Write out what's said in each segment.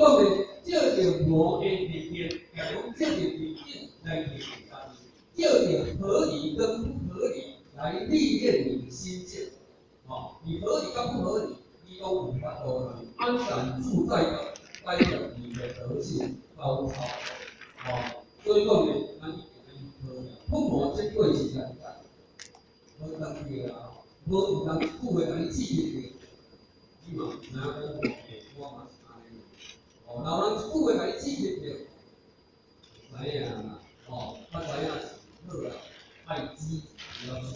講呢，借著魔的力量，也講借著逆境來歷練家己，借著合理跟不合理來歷練你的心境。哦，你合理跟不合理，你攏有法度安然自在的代表你的德性高超。哦，所以講呢，咱一定愛去考驗。不磨這過是難解，無當對啊，無有人一句話共你刺激著，你嘛有知影講，欸，我嘛是按呢。哦，若有人一句話共你刺激著，知影啦，哦，較知影是好啦，愛知足不要小。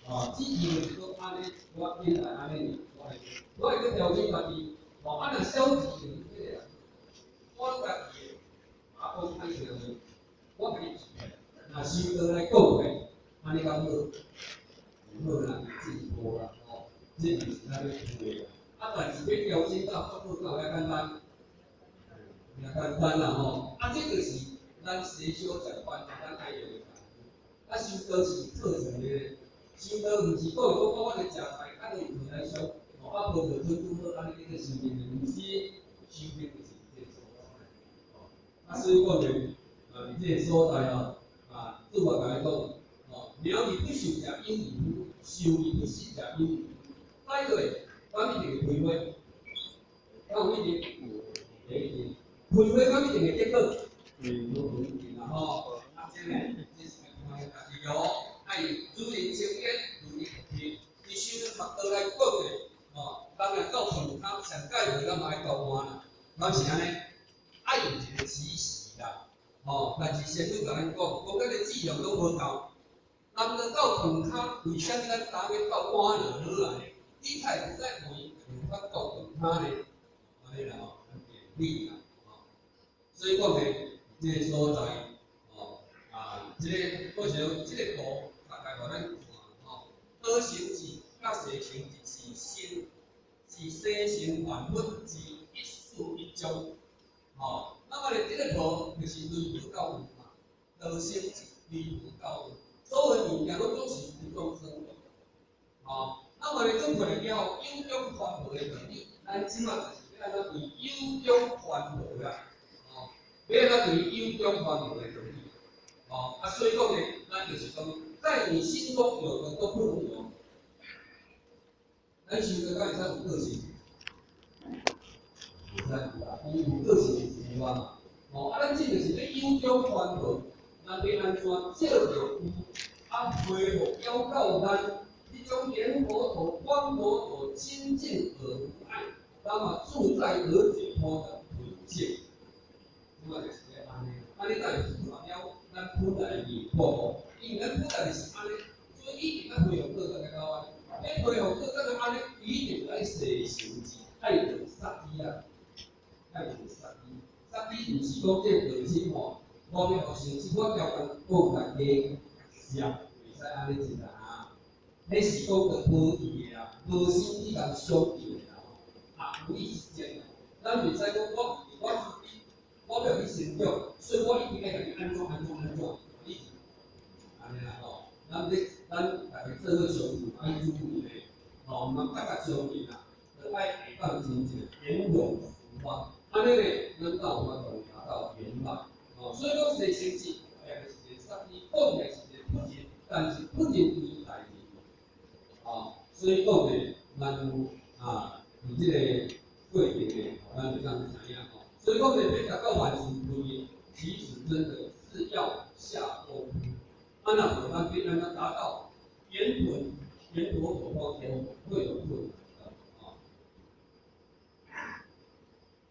哦，知足就是講按呢，我應來按呢，我會去調整家己。哦，啊若消極就是彼個啦，我攏家己的，啊講歹聽話，我共你若修道來講咧，按呢敢好？毋好啦，進步啦，吼，這毋是咱欲圖的。啊，但是欲調整到足好，敢有遐簡單？無遐簡單啦吼。啊，這就是咱邪修正觀，咱愛用的功夫。啊，修道是有課程的，修道毋是講講我咧食菜，啊，就有來修，吼，啊，無就準拄好，按呢叫做修行的，毋是，修行就是這個所在。吼，啊，所以講咧，啊，佇這個所在吼，啊，主啊共你講，吼，苗而不受者有餘夫，受而不失者有餘夫。採落，敢一定會開花？敢有一定？袂一定。開花敢一定會結果？無一定啦吼。啊，這呢，這是愛看家己哦。愛如臨青煙，如臨瀑地。伊修學道來講的，吼，人若到飯跤上蓋落，咱嘛愛交換啦，敢是按呢？愛有一個起始啦，吼。但是仙女共咱講，講咱的質量攏無夠。人若到飯跤，為啥物咱擔欲到碗就好啊呢？你太有愛問，有法到飯跤呢？按呢啦吼，咱建議啦，吼。所以講呢，這個所在，吼，啊，這個閣是這個圖，大概予咱看，吼，道成寺佮世成寺是心，是世成萬物之一始一終，吼。那麼呢，這個圖就是離無到有嘛，道成寺離無到有，所有物件攏總是無中生有，吼。那麼呢，閣看了後，有中還無的道理，咱這馬就是欲按怎對有中還無啦，吼，欲按怎對有中還無的道理，吼。啊，所以講呢，咱就是講，在你心中有的都不能有。咱修道敢會使有個性？袂使有啦，因為有個性就是無嘛。吼，啊，咱這就是欲有中還無，咱欲按怎借著有，啊，恢復了到咱這種蓮佛陀、觀佛陀清淨而無礙，那麼自在而解脫的本性。這馬就是咧按呢，按呢才會符合了咱本來的面目。因為咱本來就是按呢，所以一定愛恢復過來到按呢。欲恢復過來按呢，一定愛世成寺，愛著殺機啊，愛著殺機。殺機毋是講這個道心吼，我欲予成就，我交工講大家殺，袂使按呢真啦。彼是講著無意的啦，無心去共相應的啦吼，啊，無意之間啦。咱袂使講我我自己，我欲予你成長，所以我一定愛共你按怎按怎按怎，你是按呢啦吼。咱咧，咱逐家做伙相處，愛注意咧，吼，毋通角角相應啦，著愛會當真正圓融十方，按呢咧，咱才有法度達到圓滿。吼，所以講世成寺，也就是一個殺機，講起來是一個不仁，但是不仁為大仁。吼，所以講咧，咱啊，佇這個過程咧，咱就當知影吼。所以講咧，欲達到萬事如意，其實真的是要下功夫。啊，若無咱欲按怎達到圓本圓佛果報會有困難的。吼。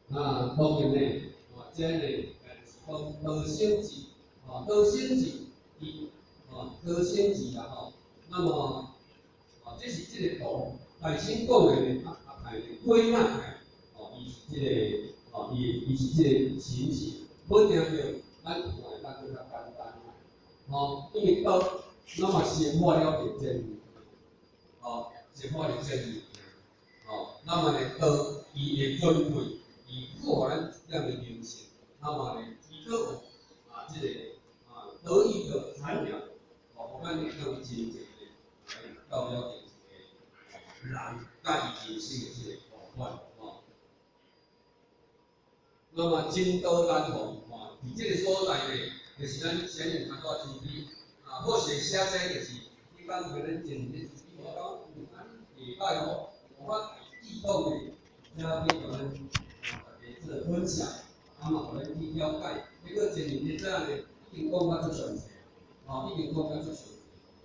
那當然呢，哦，這呢，是講道成寺，哦，道成寺，伊，哦，道成寺啦吼。那麼，哦，這是這個圖，大先講的呢，啊啊，派的歸納來，哦，伊是這個，哦，伊伊是這個情形，無定著咱看會當閣較簡單啦，吼，因為道，那麼顯化了就真，哦，顯化就真，哦，那麼呢，道伊的尊貴，伊賦予咱這樣的靈性，那麼呢，伊閣有啊，這個啊，德育的涵養，哦，予咱會當真正的來到了一個人佮伊人生的這個部分，吼。那麼真道難逢，吼，佇這個所在呢，就是咱先人較大慈悲，啊，好勢寫這就是，你講叫咱前日慈悲，我講有咱下擺吼，有法激動的，才去共咱啊大家做分享，啊嘛，予咱去了解。結果前日早呢，已經講甲足詳細，吼，已經講甲足詳細。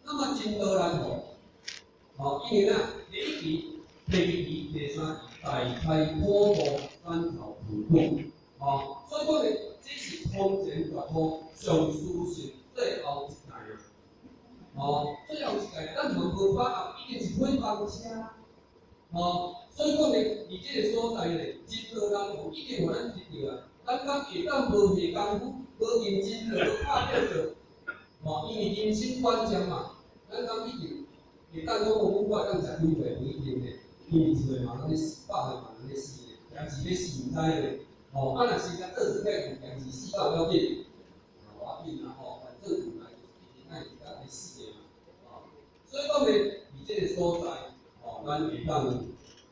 那麼真道難逢，吼，因為哪，第一期、第二期、第三期，大開普渡三草普渡。哦，所以講呢，這是空前絕後上殊勝最後一屆啊！哦，最後一屆，咱嘛無把握，已經是火房車。哦，所以講呢，佇這個所在呢，真多人吼已經予咱提著啊。咱敢會當無下工夫、無認真做、無拍拼做，哦，因為人生短暫嘛，咱敢一定會當講講我會當食幾歲？無一定的，因為一歲嘛攏咧死，100歲嘛攏咧死的，但是咧死毋知的。哦，啊，若是甲做出來，代誌死到要緊，無要緊啦吼，反正本來就是一定愛一工愛死的嘛，哦，所以講呢，佇這個所在，哦，咱會當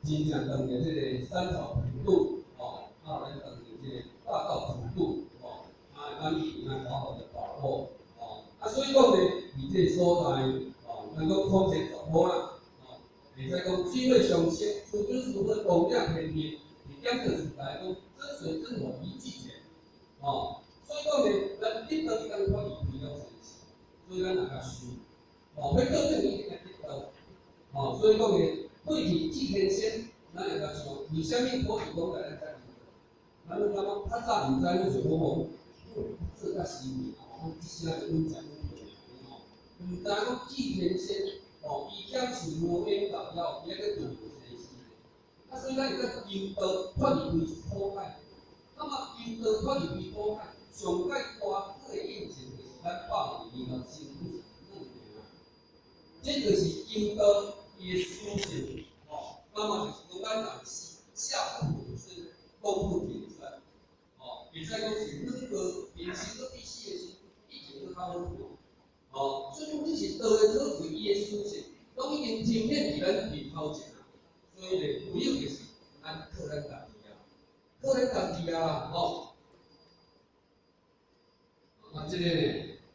真正當著這個三草普渡，哦，啊，咱當著這個大道普渡，哦，啊，咱一定愛好好的把握，哦，啊，所以講呢，佇這個所在，哦，咱講空前絕後啦，哦，會使講水火相生，師尊師父同領天地，佇點個時代講。真水真火一季節，哦，所以講呢，咱得道會當脫離疲勞生死，所以咱若較想，哦，欲倒轉一定愛得道，哦，所以講呢，過去祭天仙，咱會較想，為啥物土地公共咱遮爾多？咱攏感覺較早毋知，攏想講吼，做較神秘，吼，一聲就穩食穩做吼，毋知講祭天仙，哦，伊享受無緣道了，伊還閣斷無生死。啊，所以咱會當求道脫離開苦海。那麼求道脫離開苦海，上蓋大好的印證就是咱102年的身軀是軟的啊。這就是求道伊的屬性，吼。那麼就是講咱人是下不虎身，功不鐵山，吼，會使講是軟過人生閣比死的時，以前閣較好看，吼。所以講這是道的可貴，伊的屬性，攏已經呈現佇咱面頭前啊。所以咧，唯有就是咱靠咱家己啊，靠咱家己啊，吼。啊，這個呢，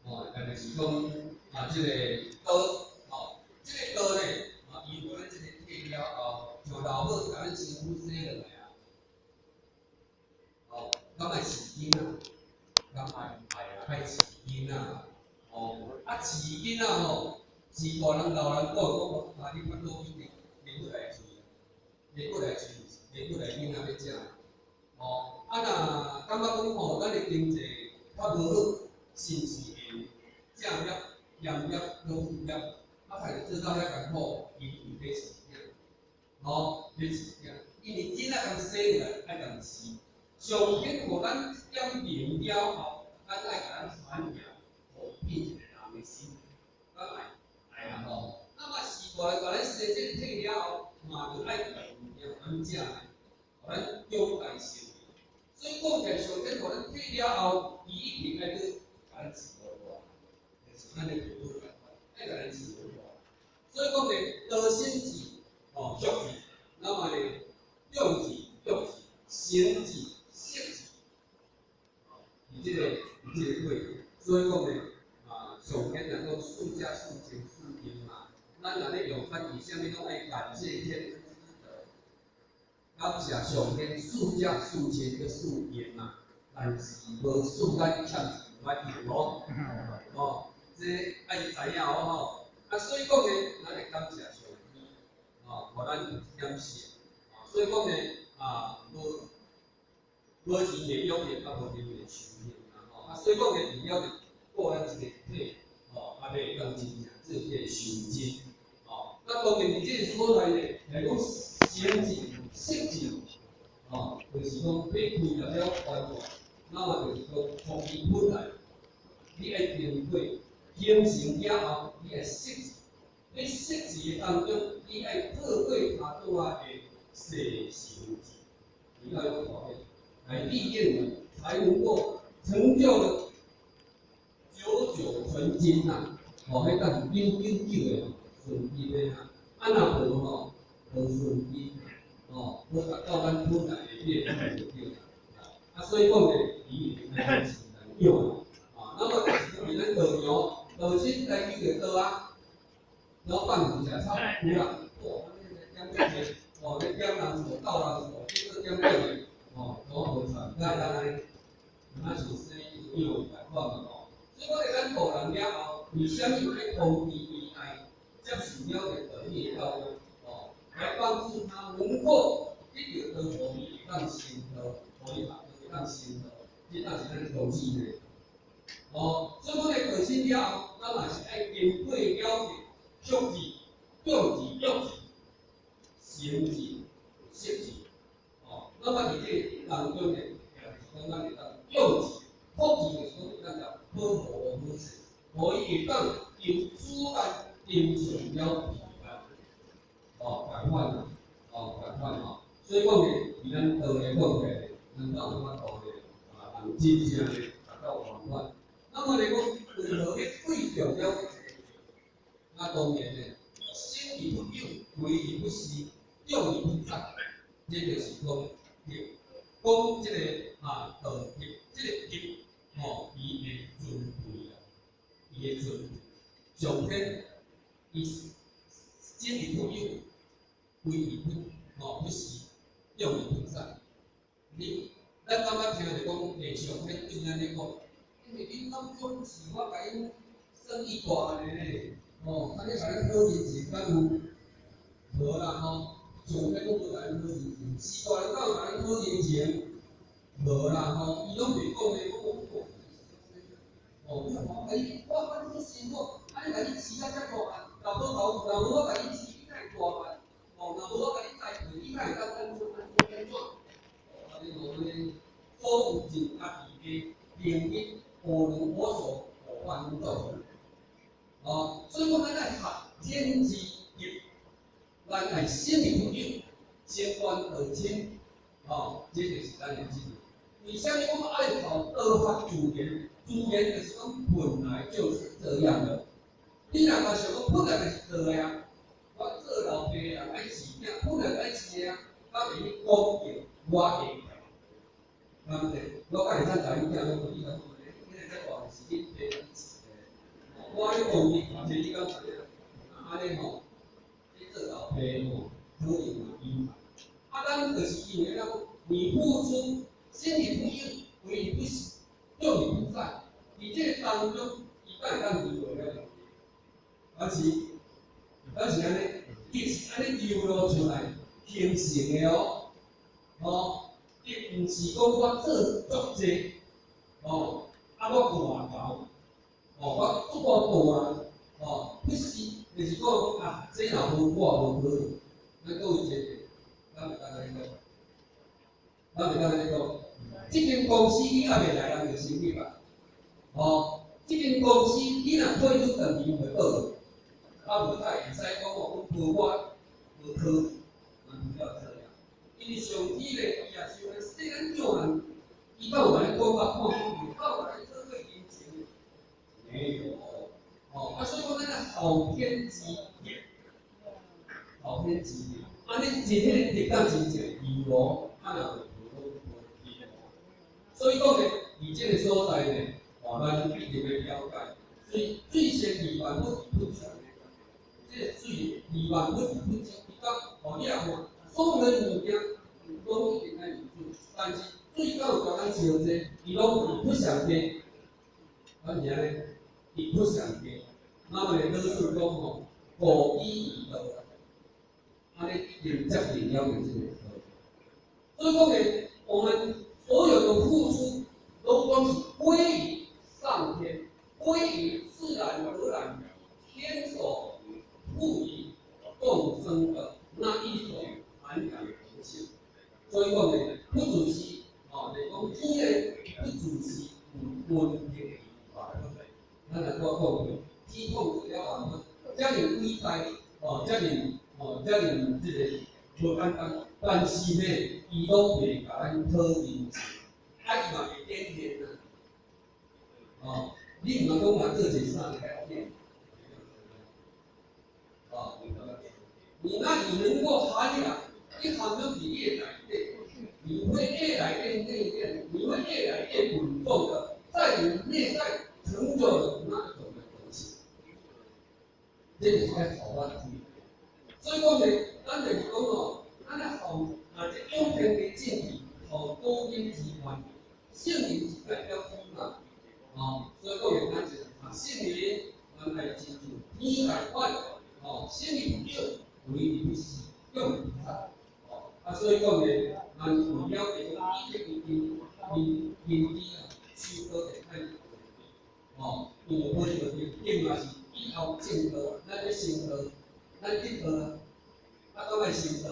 吼，也就是講啊，這個道，吼，這個道呢，啊，伊予咱這個體了後，就老母共咱身軀洗落來啊，吼，敢愛飼囡仔？敢愛愛啊，愛飼囡仔，吼，啊飼囡仔吼，是大人老人講講，啊，你腹肚一定袂過來飼。袂過來飼，袂過來囡仔欲食，吼，啊若感覺講吼，咱的經濟較無好，是毋是會正業、鹽業、攏副業，啊，害做到遐艱苦，伊有咧飼囝，吼，咧飼囝，因為囡仔共生落來愛共飼，上天予咱一點靈了後，咱愛共咱傳承，予變一個人的心，咱愛愛啊吼，那麼時代共咱生這個體了後，嘛著愛物件予咱食的，予咱長大成人。所以講起來，上天予咱體了後，伊一定愛閣共咱飼予大，就是咱的父母共款，愛共咱飼予大。所以講呢，道心智，吼，俗智，那麼呢，用智、欲智、行智、識智，吼，佇這個過程。所以講呢，啊，上天若講四者四情四用嘛，咱若咧用法，為啥物攏愛感謝天恩師德？感謝上天賜食賜情閣賜用啊，但是無賜咱欠錢無愛用哦，哦，這愛知影哦吼。啊，所以講呢，咱會感謝上天，哦，予咱有一點性，哦，所以講呢，啊，無無錢會養業，啊，無閒會修行啊，吼，啊，所以講呢，除了顧咱這個體，吼，啊，欲會當真正做這個修真，吼，那當然佇這個所在呢，來講心智、識智，吼，就是講欲開入了關鍵，那麼就是講從伊本來，你愛經過形成了後，你愛識字，佇識字的當中，你愛透過跤拄仔的細心智，你要有條件來歷練，才能夠成就了九九純金呐，吼，彼才是九九九的純金的啊，啊若無吼，無純金，吼，無達到咱本來的彼個目的。啊，所以講咧，伊會來飼養啊。那麼就是講咱稻苗，稻親來救著稻啊，老闆有食草有啦，哇，安尼點這個，哦，咧點人數、鬥人數，這個點點的，哦，攏無錯，咱安呢，咱是生養來款嘛吼。所以講咧，咱大人了後，為啥物愛通知伊愛接受了個道理的教育？哦，來幫助他能夠得到道予伊會當成道，予伊學會當成道，這當是咱宗旨呢。哦，所以講咧，道親了後，咱嘛是愛經過了解，學字、用字、約字、成字、識字。哦，那麼佇這個當中呢，就是講咱會當用字、福字，就是講會當保護好勢，予伊會當由主幹形成了皮幹。哦，仝款啊，哦，仝款吼。所以講呢，佇咱道來講起來，咱才有法度咧，啊，人真正咧達到圓滿。那麼來講，如何去貴重了？那當然咧，生而不有，為而不恃，用而不雜，這就是講德，講這個啊道德，這個德吼，伊的尊貴啊，伊的尊貴。上天伊生而不有，為而不吼不恃，用而不雜。你咱感覺聽著講，欸，上天對咱咧講，因為恁攏總是我共𪜶生意大咧，吼，啊你共咱討人情，敢有？無啦吼，上天攏無共咱討人情，四大人敢有共咱討人情？無啦吼，伊攏袂講咧，講講哦，你看，哎，我我你足辛苦，啊你共你飼啊遮大漢，若無老若無我共你飼，你哪會大漢？哦，若無我共你栽培，你哪會當安怎安怎安怎？啊，你無按呢，所有盡家己的能力，無能我所無法能做出來。哦，所以講咱愛學天之德，咱愛生而不有，先觀道親，哦，這就是咱的責任。為啥物我們愛學道法自然？自然就是講本來就是這樣的。你若嘛想講本來就是做的啊，我做老爸的人愛飼囝，本來愛飼的啊，敢會去講叫我會曉，對毋對？我敢會當共恁囝講，你講你若遮大是恁爸去飼的，我咧講你，或者你敢知影？按呢吼，你做老爸吼，可能嘛有害。啊，咱就是因為咱講，你付出，生而不有，為而不恃，用而不雜，佇這個當中，伊敢會當離過了？還是還是按呢？伊是按呢流露出來形成的哦，吼，伊毋是講我做足濟，吼，啊我偌𠢕，吼，我足夠大啦，吼，不是，就是講啊，這若無我無可能。咱閣有一個，咱會當按呢講，咱會當按呢講，這間公司你猶未來，人就成立啊，吼，這間公司你若退出轉去，伊會倒去。啊，無才會使講哦，無我無可能，嘛毋要這樣。因為上天咧，伊也是用世咱叫人，伊敢有共咱講甲看久，敢有共咱做過人情？沒有。哦，啊，所以講咱愛後天之德，後天之德，按呢真彼個德當真正猶如，啊若無無所以講咧，佇這個所在咧，哦，咱一定欲了解，所以水先離萬物而不爭。這個水離萬物而不爭，伊講哦，你若看所有的物件攏一定愛有水，但是水敢有共咱相濟？伊攏伊不相加，敢是按呢？伊不相加。那麼咧，老師講吼，故以為道，按呢一定接近了解這個道。所以講咧，我們所有的付出，都講是歸於上天，歸於自然而然天所賦予眾生的那一種涵養德性。所以講咧，不自私，哦，就講天咧不自私，有恩德於萬物。咱若拄仔講過，天創造了萬物，遮爾偉大，哦，遮爾哦，遮爾這個無簡單，但是呢，伊攏袂共咱討人情，啊，伊嘛袂顯現啊。哦，你毋通講嘛做一個啥改變？哦，你那你能夠涵養，你涵養佇你的內底，你會越來越內斂，你你會越來越穩重的，在你內在成就的那一種的東西，這就是愛好我注意。所以講呢，咱就是講哦，咱咧學啊，這養天的正氣，學高音之願，聖靈是代表天嘛，哦，所以講呢，咱就是啊，聖靈原來親像天共款，哦，聖靈不叫，唯一是叫菩薩，哦，啊，所以講呢，咱為了會講以德為根，根基啊，修道就愛哦，因為無這個定嘛是以後證道，咱咧成道，咱得道啊，啊，閣愛成道，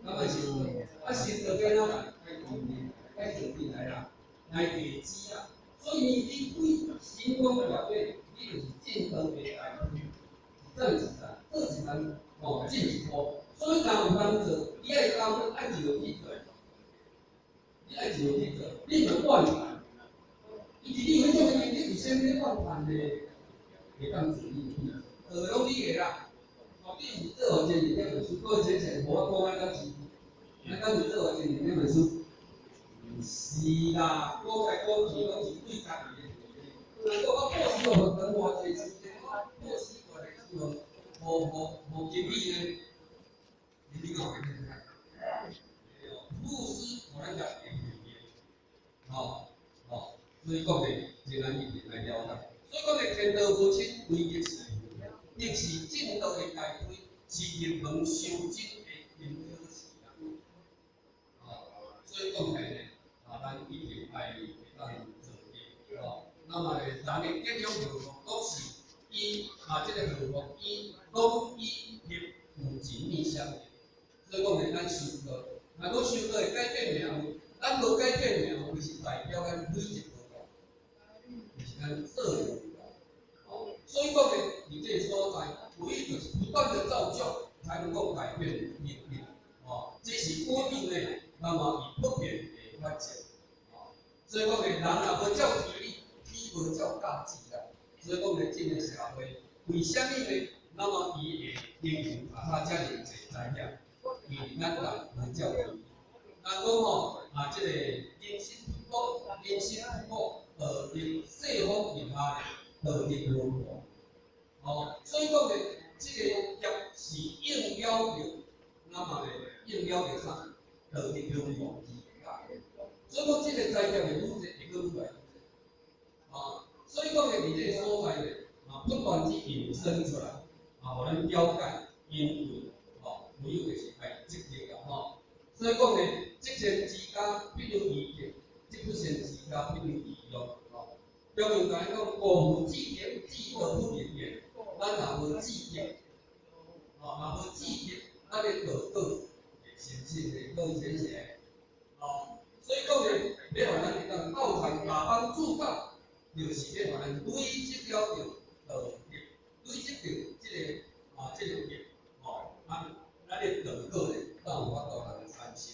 閣愛成道，啊，成道欲按怎來？愛鍛鍊，愛做進來啦，來地基啦。所以你開神功表演，你就是證道的大推，一站一站，做一項，哦，進一步。所以若有人做，你愛講愛一路去做，你愛一路去做，你毋怨嘆。伊佇你有彼種的能力，為啥物咧怨嘆呢？會當做你去做，攏你的啦。哦，你毋是做予前面那本書，各位淺顯，無我講啊，敢是？咱敢是做予前面那本書？毋是啦，講來講去攏是對家己的。若講我布施予佛偌濟時間，我布施偌濟時候，無無經歷呢？你講會變布施，予咱家己會變。吼吼，所以講呢，這咱一定來了解。所以講呢，天道無親，唯德是德是正道的開推，是入門修真的引導詞啦。哦，所以講起來呢，啊，咱一定愛會當做的，哦。那麼呢，人的吉凶禍福，攏是以啊，這個禍福以攏以業有緊密相連。所以講呢，咱修道，若講修道會改變命運，咱無改變命運，就是代表咱累積無夠，就是咱做無夠。哦，所以講呢，佇這個所在，唯一就是不斷的造就，才能夠改變命運。哦，這是穩定的，那麼以不變的法則。哦，所以講呢，人若無照天理，天無照教旨啦。所以講呢，這個社會為啥物呢？那麼伊會形成啊，遮爾濟災險，因為咱人無照天理。人講吼，啊，這個人心不古，人心不古，道德世風日下咧，道德淪亡。哦，所以講呢，這個業是應了着，那麼呢，應了着啥？道德淪亡之下。所以講，這個災業會愈濟，會閣愈來愈濟。啊，所以講呢，佇這個所在呢，啊，不斷去引申出來，啊，予咱了解，因為，吼，唯有就是愛積極啦，吼。所以講呢，積善之家必有餘福，積不善之家必有餘殃，吼。中庸共咱講，故無積德，至道不靈驗。咱若無積德，吼，若無積德，咱的道果會成聖的，各位淺顯，吼。所以講呢，欲予咱會當道場下方助教，就是欲予咱累積了著道德，累積著這個啊，這個德，吼，咱咱的道果咧，才有法度來產生。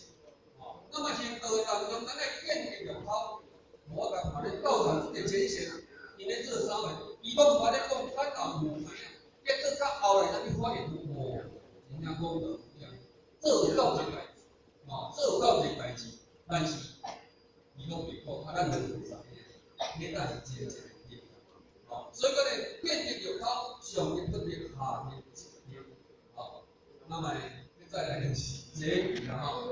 吼，那麼行道的當中，咱愛建立入口，無我共看咧道場這個淺顯，𪜶咧做啥物？伊攏無咧講，咱也毋知影。結果到後來，咱去發現，哦，真正講道有影，做有夠一個代誌，吼，做有夠一個代誌，但是伊攏袂講，啊，咱攏毋知影，彼才是真正的德。吼，所以講咧，建立入口，上日不日，下日一日，吼，那麼再來就是這個啦，吼。